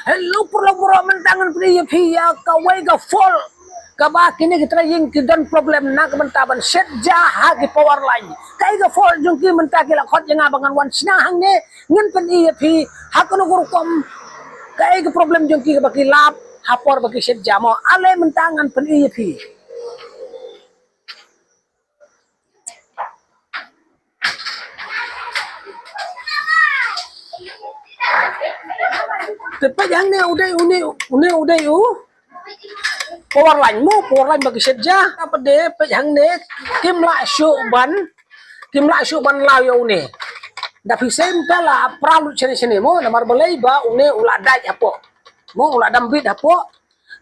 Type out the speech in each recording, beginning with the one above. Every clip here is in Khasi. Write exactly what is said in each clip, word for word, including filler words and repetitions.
Hello, paralok baroh, mynta ngan pyni ïa phi ïa kawei ka fault kaba kine ki trai ïing ki don problem na ka bynta ban shet ja ha ki power line. Kaei ka fault jong ki mynta ki la khot ïa nga ba ngan wan shna hangne, ngan pyni ïa phi ha kano ka rukom, kaei ka problem jong ki kaba ki lap ha por ba ki shet ja mo. Ale mynta ngan pyni ïa phi. Te peit hangne u dei une, une u dei u power line mo, power line ba ki shet ja. Haba de peit hangne kim lah shuh ban, kim lah shuh ban law ïa une. Da phi shem ka la pra lut shane shane mo, namar balei ba une u la dait hapoh mo, u la dam bit hapoh.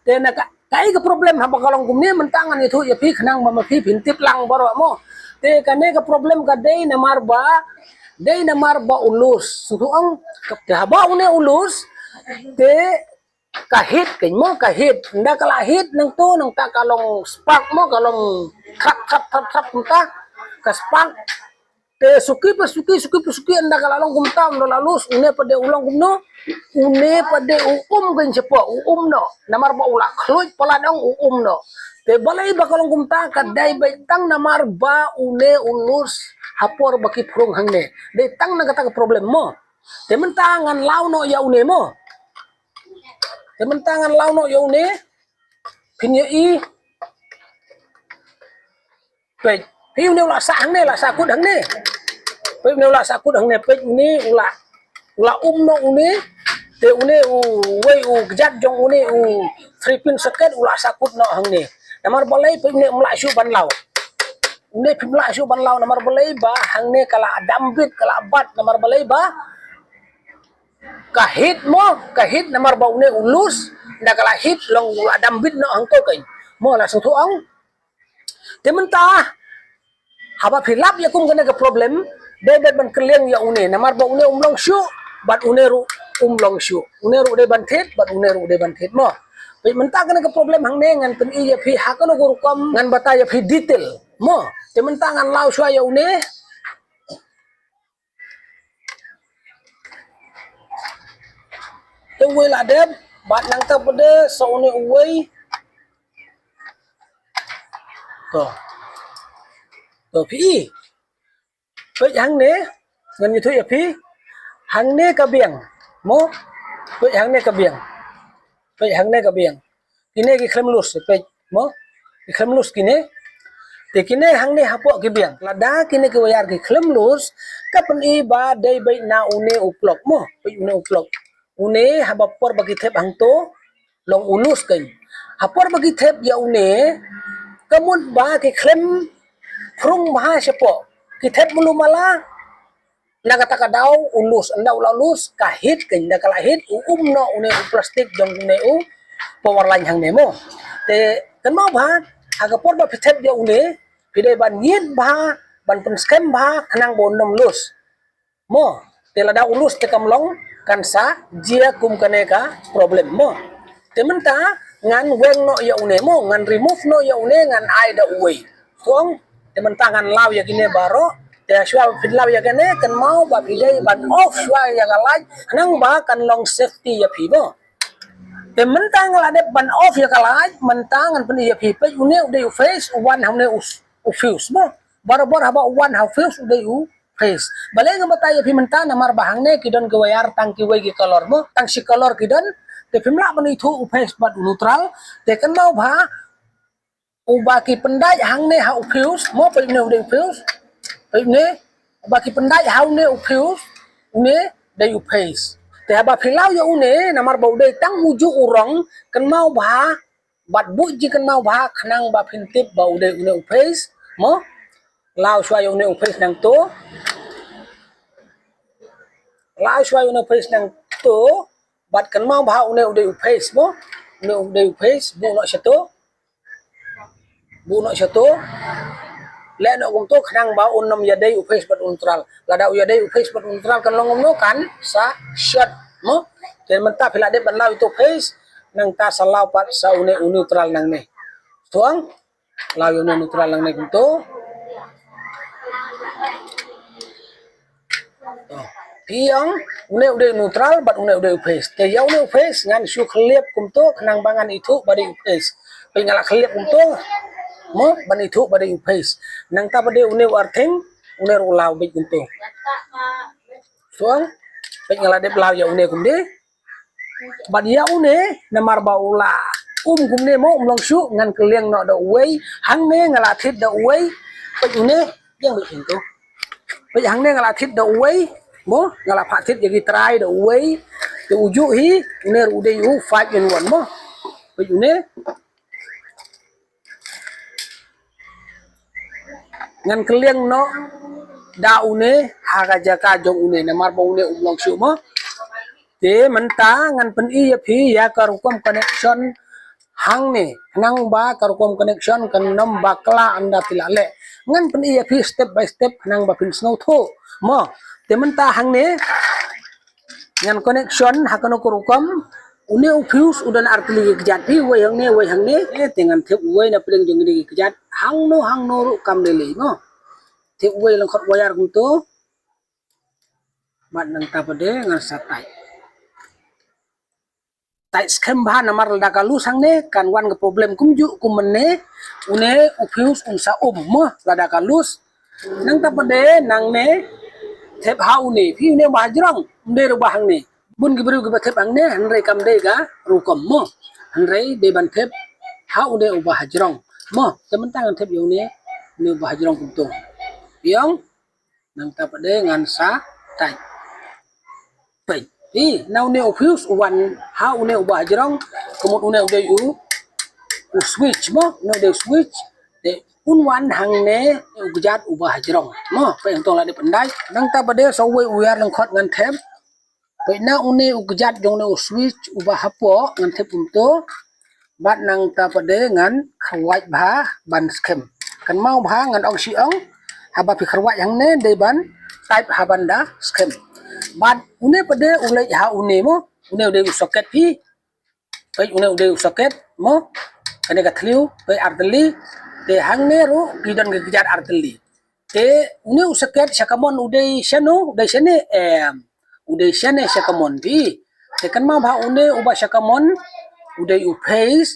Te na ka, kaei ka problem haba ka long kumne, mynta ngan ïathuh ïa phi khnang ba ma phi phin tip lang baroh mo. Te kane ka problem ka dei namar ba, dei namar ba u loose. Sngewthuh ong, te haba une u loose, te ka heat kein mo, ka heat. Ynda ka la heat nangto, nangta ka long spark mo, ka long thrap, thrap, thrap, thrap, nangta ka spark. Te suki pa suki, suki pa suki, ynda ka la long kumta, ynda la loose, une pat de u long kumno, une pat de u um kein shapoh, u um noh. Namar ba u la khluit palat ong u um noh. Te balei ba ka long kumta, ka dei beit tang namar ba une u loose ha por ba ki phrung hangne. Dei tang na kata ka problem mo. Te mynta ngan law noh ïa une mo. Te mynta ngan law noh ïa une. Phin ïohi. Peit. Peit une u la sah hangne, la sah kut hangne. Peit une u la sah kut hangne, peit une u la, u la um noh une. Te une uwei u kjat jong une u three pin socket u la sah kut noh hangne. Namar balei peit une um lah shuh ban law. Une phim lah shuh ban law namar balei ba hangne ka la dam bit, ka la bat namar balei ba ka heat mo, ka heat namar ba une u loose, ynda ka la heat long u la dam bit noh hangto kein. Mo la sngewthuh ong. Te mynta haba phi lap ïa kum kane ka problem, dei beit ban kylliang ïa une, namar ba une um long shuh, bad une ruh um long shuh. Une ruh dei ban thied, bad une ruh dei ban thied mo. Peit mynta kane ka problem hangne ngan pyni ïa phi ha kano ka rukom ngan batai ïa phi detail mo. Te mynta ngan law shuwa ïa une. Te uwei la dep, bad nangta pat de sa une uwei. To. To phi i. Peit hangne, ngan ïathuh ïa phi. Hangne ka biang. Mo? Peit hangne ka biang. Peit hangne ka biang. Kine ki khlem loose, peit mo. Ki khlem loose kine. Te kine hangne hapoh ki biang. Lada kine ki wire ki khlem loose, ka pyni ba dei beit na une u plug mo. Peit une u plug. Une haba por ba ki thep hangto, long u loose kein. Ha por ba ki thep ïa une, ka mut ba ki khlem phrung bha shapoh. Ki thep mulu mala, na kata ka daw u loose, ynda u la loose, ka heat kein, ynda ka la heat, u um noh une u plastik jong une u power line hangne mo. Te kynmaw bha, ha ka por ba phi thep ïa une, phi dei ban ïit bha, ban pynskhem bha, khnang ba un ym loose. Mo, te lada u loose te kam long, kan sa jia kum kane ka problem mo. Te mynta ngan weng noh ïa une mo, ngan remove noh ïa une, ngan ai da uwei. Sngewthuh ong, te mynta ngan law ïa kine baroh, te shuwa phin law ïa kane, kynmaw ba phi dei ban off shuwa ïa ka light, khnang ba kan long safety ïa phi mo. Te mynta nga la dep ban off ïa ka light, mynta ngan pyni ïa phi, peit une u dei u phase, u wan hangne u, u fuse mo. Barabor haba u wan ha u fuse u dei u phase. Balei nga batai ïa phi mynta namar ba hangne ki don ki wire tang kiwei ki colour mo, tang shi colour ki don, te phim lah ban ithuh u phase bad u neutral, te kynmaw bha, uba ki pyndait hangne ha u fuse mo, peit une u dei u fuse, peit une, uba ki pyndait hangne u fuse, une dei u phase. Te haba phi law ïa une, namar ba u dei tang uju u rong, kynmaw bha, bad buh jingkynmaw bha khnang ba phin tip ba u dei une u phase mo. Law shuwa ïa une u phase nangto. Law shuwa ïa une u phase nangto. Bad kynmaw bha une u dei u phase mo. Une u dei u phase, buh noh shato. Buh noh shato. Leh noh kumto khnang ba un ym ïadei u phase bad u neutral. Lada u ïadei u phase bad u neutral kan long kumno, kan sa short mo. Te mynta phi la dep ban law ïa uto u phase, nangta sa law pat sa une u neutral nangne. Sngewthuh ong, law ïa une u neutral nangne kumto. To. Phi ïoh, une u dei u neutral bad une u dei u phase. Te ïa une u phase ngan shu khlieh kumto khnang ba ngan ithuh ba dei u phase. Peit nga la khlieh kumto, mo, ban ithuh ba dei u phase. Nangta pat de une u earthing, une ruh u law beit kumto. Shuwa, peit nga la dep law ïa une kumne. Bad ïa une, namar ba u la um kumne mo, um long shuh, ngan kylliang noh da uwei. Hangne nga la thied da uwei. Peit une, ïeng beit kumto. Peit hangne nga la thied da uwei, mo, nga la phah thied ïa ki trai da uwei. Te u juh hi, une ruh u dei u five in one mo. Peit une. Ngan kylliang noh da une ha ka jaka jong une, namar ba une um long shuh mo. Te mynta ngan pyni ïa phi ïa ka rukom connection hangne, khnang ba ka rukom connection kan ym bakla ynda phi la leh. Ngan pyni ïa phi step by step khnang ba phin sngewthuh mo. Te mynta hangne ngan connection ha kano ka rukom. Une u fuse u don artylli ki kjat, phi, uwei hangne, uwei hangne. Eh, te ngan thep uwei na pdeng jong kine ki kjat. Hangno hangno ruh kam lei lei mo. Thep uwei lyngkot wire kumto. Bad nangta pat de ngan sa tight. Tight skhem bha namar lada ka loose hangne kan wan ka problem kumjuh kum mynne. Une u fuse un sa um mo lada ka loose. Nangta pat de nangne thep ha une, phi, une uba hajrong, um dei ruh uba hangne. Bun ki briew kiba thep hangne, hynrei kam dei ka rukom mo. Hynrei dei ban thep ha une uba hajrong mo. Te mynta ngan thep ïa une, une uba hajrong kumto. Ïong, nangta pat de ngan sa tight. Peit, phi, na une u fuse u wan ha une uba hajrong, ka mut une u dei u, u switch mo, une u dei u switch. Te un wan hangne u kjat uba hajrong mo. Peit hangto la dep pyndait. Nangta pat de sa uwei u wire lyngkot ngan thep. Peit na une u kjat jong une u switch uba hapoh ngan thep kumto. Bad nangta pat de ngan khrwai bha ban skhem. Kynmaw bha ngan ong shi ong, haba phi khrwai hangne dei ban tight ha ban da skhem. Bad une pat de u leit ha une mo, une u dei u socket, phi. Peit une u dei u socket mo. Kane ka thliew, peit artylli. Te hangne ruh ki don ki kjat artylli. Te une u socket sha kamon u dei shano, u dei shane, em, u dei shane sha kamon, phi. Te kynmaw bha une uba sha kamon u dei u phase,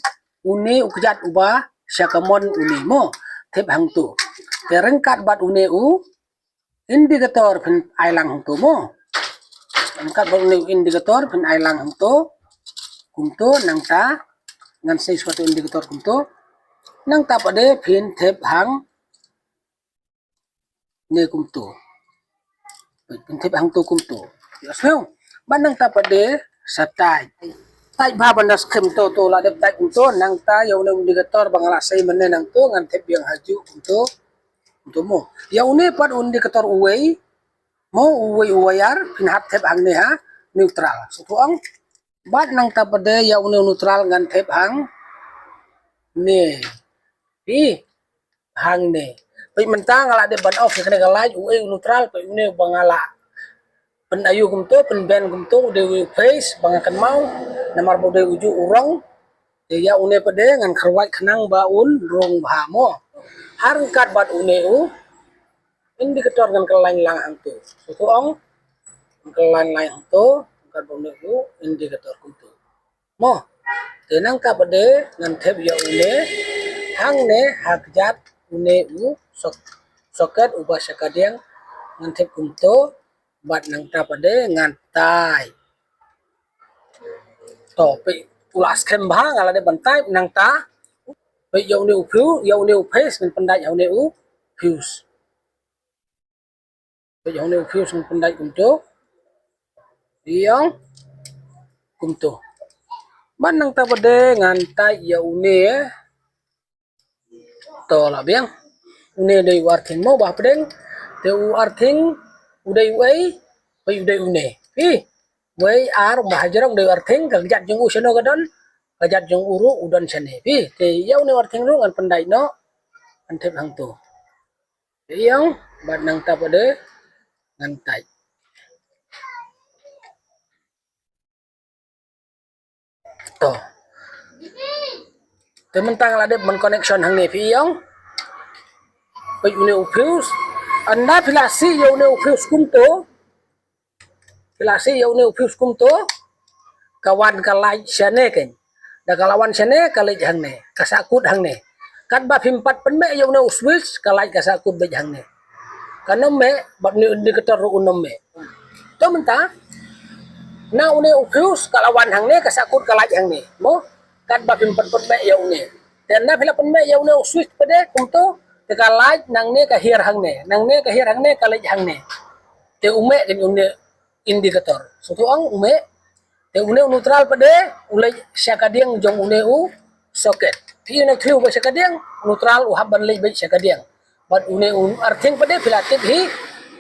une u kjat uba sha kamon une mo. Thep hangto. Te ryngkat bad une u indicator phin ai lang hangto mo. Ryngkat bad une u indicator phin ai lang hangto. Kumto nangta ngan sei shuwa u indicator kumto. Nangta pat de phin thep hangne kumto. Phin thep hangto kumto. Ïa sngew. Bad nangta pat de sa tight. Tight bha ban da skhem to, to la dep tight kumto, nangta ïa une u indicator ba nga la sei mynne nangto ngan thep biang hajuh kumto. Kumto mo. Ïa une pat u indicator uwei mo, uwei u wire phin hap thep hangne ha neutral. Sngewthuh ong. Bad nangta pat de ïa une u neutral ngan thep hangne. Phi, hangne. Peit mynta nga la dep ban off ïa kane ka light, uei u neutral, peit une uba nga la pyn-ayu kumto, pynban kumto, u dei u phase ba nga kynmaw, namar ba u dei u juh u rong. Te ïa une pat de ngan khrwai khnang ba un rung bha mo. Ha ryngkat bad une u indicator ngan khlaiñ lang hangto. Sngewthuh ong, ngan khlaiñ lang hangto ryngkat bad une u indicator kumto. Mo. Te nangta pat de ngan thep ïa une hangne ha kjat une u sok-, socket uba sha kadiang ngan thep kumto. Bad nangta pat de ngan tight. To, peit u la skhem bha, nga la dep ban tight, nangta peit ïa une u fuse, ïa une u phase ngan pyndait ïa une u fuse. Peit ïa une u fuse ngan pyndait kumto. Ïong kumto. Bad nangta pat de ngan tight ïa une. To la biang. Une dei u earthing mo ba hapdeng. Te u earthing u dei uei? Peit u dei une. Phi. Uwei, ar, ba hajrong dei u earthing, ka kjat jong u shano ka don? Ka kjat jong u ruh u don shane. Phi. Te ïa une u earthing ruh ngan pyndait noh. Ngan thep hangto. Ïong, bad nangta pat de ngan tight. To. Te mynta nga la dep ban connection hangne, phi ïong. Peit une u fuse. Ynda phi la sih ïa une u fuse kumto. Phi la sih ïa une u fuse kumto, ka wan ka light shane kein. Da ka la wan shane ka light hangne, ka sahkut hangne. Katba phim pat pynmeh ïa une u switch, ka light ka sahkut beit hangne. Ka nym meh, bad une u indicator ruh u nym meh. To mynta, na une u fuse ka la wan hangne, ka sahkut ka light hangne. Mo, katba phim pat pynmeh ïa une. Te na phi la pynmeh ïa une u switch pat de kumto, te ka light nangne ka hiar hangne, nangne ka hiar hangne, ka light hangne. Te u meh kein une indicator. Sngewthuh ong u meh. Te une u neutral pat de u leit sha ka dieng jong une u socket. Te une u thriew beit sha ka dieng, u neutral u hap ban leit beit sha ka dieng. Bad une u earthing pat de phi la tip hi,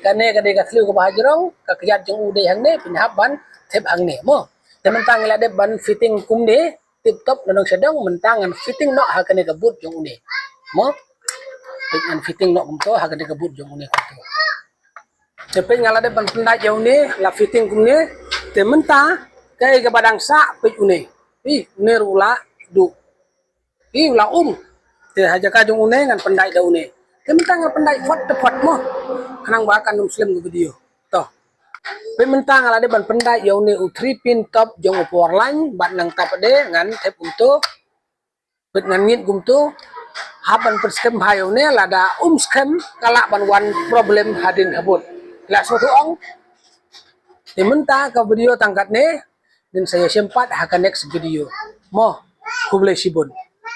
kane ka dei ka thliew kaba hajrong, ka kjat jong u dei hangne, phin hap ban thep hangne mo. Te mynta ngi la dep ban fitting kumne, tip top na nong shadong, mynta ngan fitting noh ha kane ka boot jong une. Mo? Peit ngan fitting noh kumto ha kane ka boot jong une kumto. Te peit nga la dep ban pyndait ïa une, la fitting kumne. Te mynta kaei kaba dang sah peit une. Ih, une ruh u la duh. Ih, u la um. Te ha jaka jong une ngan pyndait da une. Te mynta ngan pyndait phot te phot mo. Khnang ba kan ym slem ka video. To. Peit mynta nga la dep ban pyndait ïa une u three pin top jong u power line bad nangta pat de ngan thep kumto. Peit ngan ngeit kumto, hap ban pynskhem bha ïa une, lada um skhem ka lah ban wan problem hadien habud. La sngewthuh ong. Te mynta ka video tang katne, ngin sa ïashem pat ha ka next video. Mo, khublei shibun.